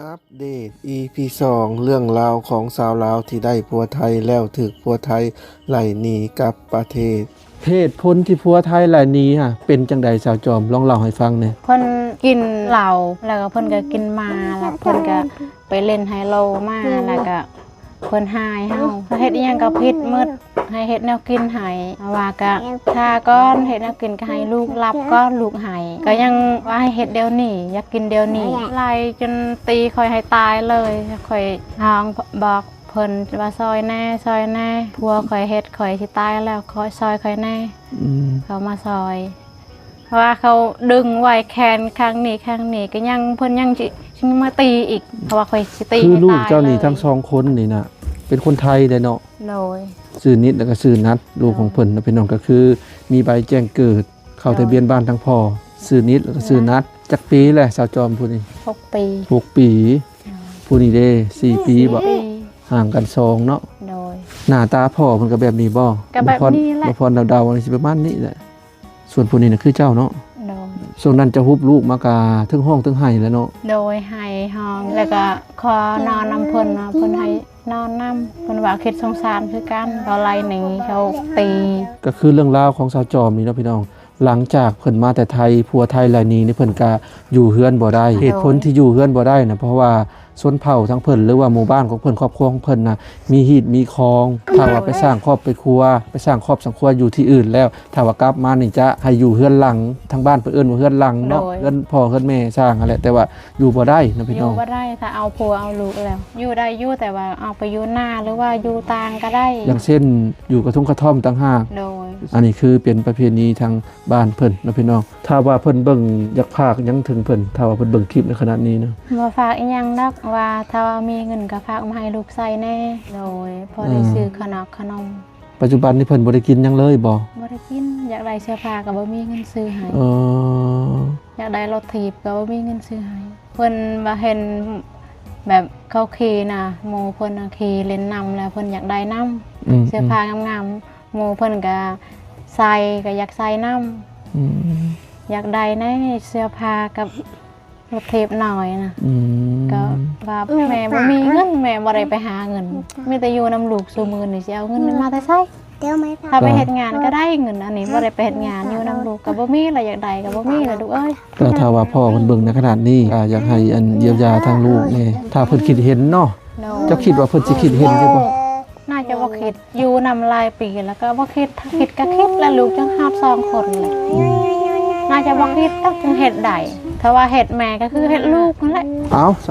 ອັບເດດ ອີ ພີ ສອງ ເລື່ອງລາວຂອງຊາວລາວທີ່ໄດ້ຜົວໄທແລ້ວຖືກຜົວໄທໄລ່ໜີກັບປະເທດ. ເຫດຜົນທີ່ຜົວໄທໄລ່ໜີຫະ ເປັນຈັ່ງໃດສາວຈອມ? ລອງເລົ່າໃຫ້ຟັງແດ່. ເພິ່ນກິນເຫຼົ້າ ແລ້ວກໍເພິ່ນກໍກິນໝາ ແລ້ວເພິ່ນກໍໄປຫຼິ້ນໄຮໂລມາ ແລ້ວກໍ ເພິ່ນຮ້າຍເຮົາ ເຮັດອີ່ຫຍັງກໍຜິດໝົດ ໃຫ້ເຮັດແນວກິນໃຫ້ ວ່າກະຖ້າກ່ອນ ເຮັດແນວກິນກໍໃຫ້ລູກຫຼັບກ່ອນ ລູກໄຫ້ ກໍຍັງວ່າໃຫ້ເຮັດດຽວນີ້ ຢາກກິນດຽວນີ້ ໄລ່ຈົນຕີຂ້ອຍໃຫ້ຕາຍເລີຍ. ຂ້ອຍຮ້ອງບອກເພິ່ນວ່າ ຊ່ອຍແດ່ ຊ່ອຍແດ່ ຜົວຂ້ອຍເຮັດຂ້ອຍຊິຕາຍແລ້ວ ຊ່ອຍຂ້ອຍແດ່. ອືມ ເຂົາມາຊ່ອຍ ເພາະວ່າເຂົາດຶງໄວ້ແຂນຂ້າງນີ້ຂ້າງນີ້ ກໍຍັງ ເພິ່ນຍັງຊິ ຊິມາຕີອີກ ເພາະວ່າຂ້ອຍຊິຕີ ຄືລູກເຈົ້ານີ້ທັງສອງຄົນນີ້ນະ ເປັນຄົນໄທເດ້ເນາະ? ໂດຍ ຊື່ນິດ ແລ້ວກໍຊື່ນັດ ລູກຂອງເພິ່ນນະພີ່ນ້ອງ ກໍຄືມີໃບແຈ້ງເກີດ ເຂົ້າທະບຽນບ້ານທັງພໍ່ ຊື່ນິດ ແລ້ວກໍຊື່ນັດ. ຈັກປີແລ້ວສາວຈອມຜູ້ນີ້? ຫົກປີ ຫົກປີ. ໂດຍ ຜູ້ນີ້ເດ້ ສີ່ປີບໍ? ສີ່ປີ ຫ່າງກັນສອງເນາະ. ໂດຍ ໜ້າຕາພໍ່ເພິ່ນກໍແບບນີ້ບໍ? ກໍແບບນີ້ແຫຼະ ບໍ່ພໍເດົາໆ ຊິປະມານນີ້ແຫຼະ. ສ່ວນຜູ້ນີ້ນະຄືເຈົ້າເນາະ? ໂດຍ ຊ່ວງນັ້ນເຈົ້າຮຸບລູກມາກະເທິງຮ້ອງເທິງໄຫ້ແຫຼະເນາະ? ໂດຍ ໄຫ້ຮ້ອງ ແລ້ວກະຂໍນອນນຳເພິ່ນ ເພິ່ນໃຫ້ນອນນຳ ເພິ່ນວ່າຄິດສົງສານຄືກັນ ເຂົາໄລ່ໜີ ເຂົາຕີ. ກໍຄືເລື່ອງລາວຂອງສາວຈອມນີ້ເນາະພີ່ນ້ອງ ຫຼັງຈາກເພິ່ນມາແຕ່ໄທ ຜົວໄທໄລ່ໜີນີ້ ເພິ່ນກະຢູ່ເຮືອນບໍ່ໄດ້. ໂດຍ ເຫດຜົນທີ່ຢູ່ເຮືອນບໍ່ໄດ້ນະ ເພາະວ່າ ຊົນເຜົ່າທາງເພິ່ນ ຫຼືວ່າໝູ່ບ້ານຂອງເພິ່ນ ຄອບຄົວຂອງເພິ່ນນະ ມີຮີດມີຄອງ. ຖ້າວ່າໄປສ້າງຄອບໄປຄົວ ໄປສ້າງຄອບສ້າງຄົວຢູ່ທີ່ອື່ນແລ້ວ ຖ້າວ່າກັບມານີ້ຈະໃຫ້ຢູ່ເຮືອນຫຼັງ ທາງບ້ານເພິ່ນເອີ້ນວ່າເຮືອນຫຼັງເນາະ. ໂດຍ ເຮືອນພໍ່ເຮືອນແມ່ສ້າງຫັ້ນແຫຼະ ແຕ່ວ່າຢູ່ບໍ່ໄດ້ນະພີ່ນ້ອງ. ຢູ່ບໍ່ໄດ້ ຖ້າເອົາຜົວເອົາລູກແລ້ວ ຢູ່ໄດ້ຢູ່ ແຕ່ວ່າເອົາໄປຢູ່ນາ ຫຼືວ່າຢູ່ຕ່າງກໍໄດ້. ຢ່າງເຊັ່ນ ຢູ່ກະທຸງກະທ່ອມຕ່າງຫາກ. ໂດຍ ອັນນີ້ຄືເປັນປະເພນີທາງ ບ້ານເພິ່ນເນາະພີ່ນ້ອງ. ຖ້າວ່າເພິ່ນເບິ່ງ ຢາກຝາກຫຍັງເຖິງເພິ່ນ ຖ້າວ່າເພິ່ນເບິ່ງຄລິບໃນຂະນະນີ້ນະ? ບໍ່ຝາກອີ່ຫຍັງດອກ ວ່າຖ້າວ່າມີເງິນກໍຝາກມາໃຫ້ລູກໃຊ້ແດ່. ໂດຍ ພໍໄດ້ ອືມ ຊື້ຂະໜອກຂະໜົມ. ປັດຈຸບັນນີ້ເພິ່ນບໍ່ໄດ້ກິນຫຍັງເລີຍບໍ? ບໍ່ໄດ້ກິນ ຢາກໄດ້ເສື້ອຜ້າກໍບໍ່ມີເງິນຊື້ໃຫ້. ເອີ ຢາກໄດ້ລົດຖີບກໍບໍ່ມີເງິນຊື້ໃຫ້. ເພິ່ນວ່າເຫັນແບບເຂົາຂີ່ນະ ໝູ່ເພິ່ນນະຂີ່ຫຼິ້ນນຳ ແລ້ວເພິ່ນຢາກໄດ້ນຳ. ອືມ ເສື້ອຜ້າງາມໆ ໝູ່ເພິ່ນກະໃສ່ ກະຢາກໃສ່ນຳ. ອືມ ຢາກໄດ້ແດ່ເສື້ອຜ້າກັບລົດຖີບນ້ອຍນະ. ອືມ ກໍວ່າແມ່ບໍ່ມີເງິນ ແມ່ບໍ່ໄດ້ໄປຫາເງິນ ມີແຕ່ຢູ່ນຳລູກ. ຊຸມື້ນີ້ຊິເອົາເງິນມາແຕ່ໃສ? ຖ້າໄປເຮັດງານກໍໄດ້ເງິນ ອັນນີ້ບໍ່ໄດ້ໄປເຮັດງານ ຢູ່ນຳລູກກໍບໍ່ມີ ລະຢາກໄດ້ກໍບໍ່ມີລະລູກເອີຍ. ແຕ່ຖ້າວ່າພໍ່ເພິ່ນເບິ່ງໃນຂະນາດນີ້ ກໍຢາກໃຫ້ອັນຢຽວຢາທາງລູກແດ່ ຖ້າເພິ່ນຄິດເຫັນເນາະ. ໂດຍ ເຈົ້າຄິດວ່າເພິ່ນຊິຄິດເຫັນຢູ່ບໍ່? ໜ້າຈະບໍ່ຄິດ ຢູ່ນຳຫຼາຍປີແລ້ວກໍບໍ່ຄິດ ຖ້າຄິດກໍຄິດແຫຼະ ລູກຈັ່ງຮອດສອງຄົນແຫຼະ. ອືມ ໜ້າຈະບໍ່ຄິດດອກ ຈຶ່ງເຮັດໄດ້ ຖ້າວ່າເຮັດແມ່ກໍຄືເຮັດລູກຫັ້ນແຫຼະ. ເອົ້າ ສ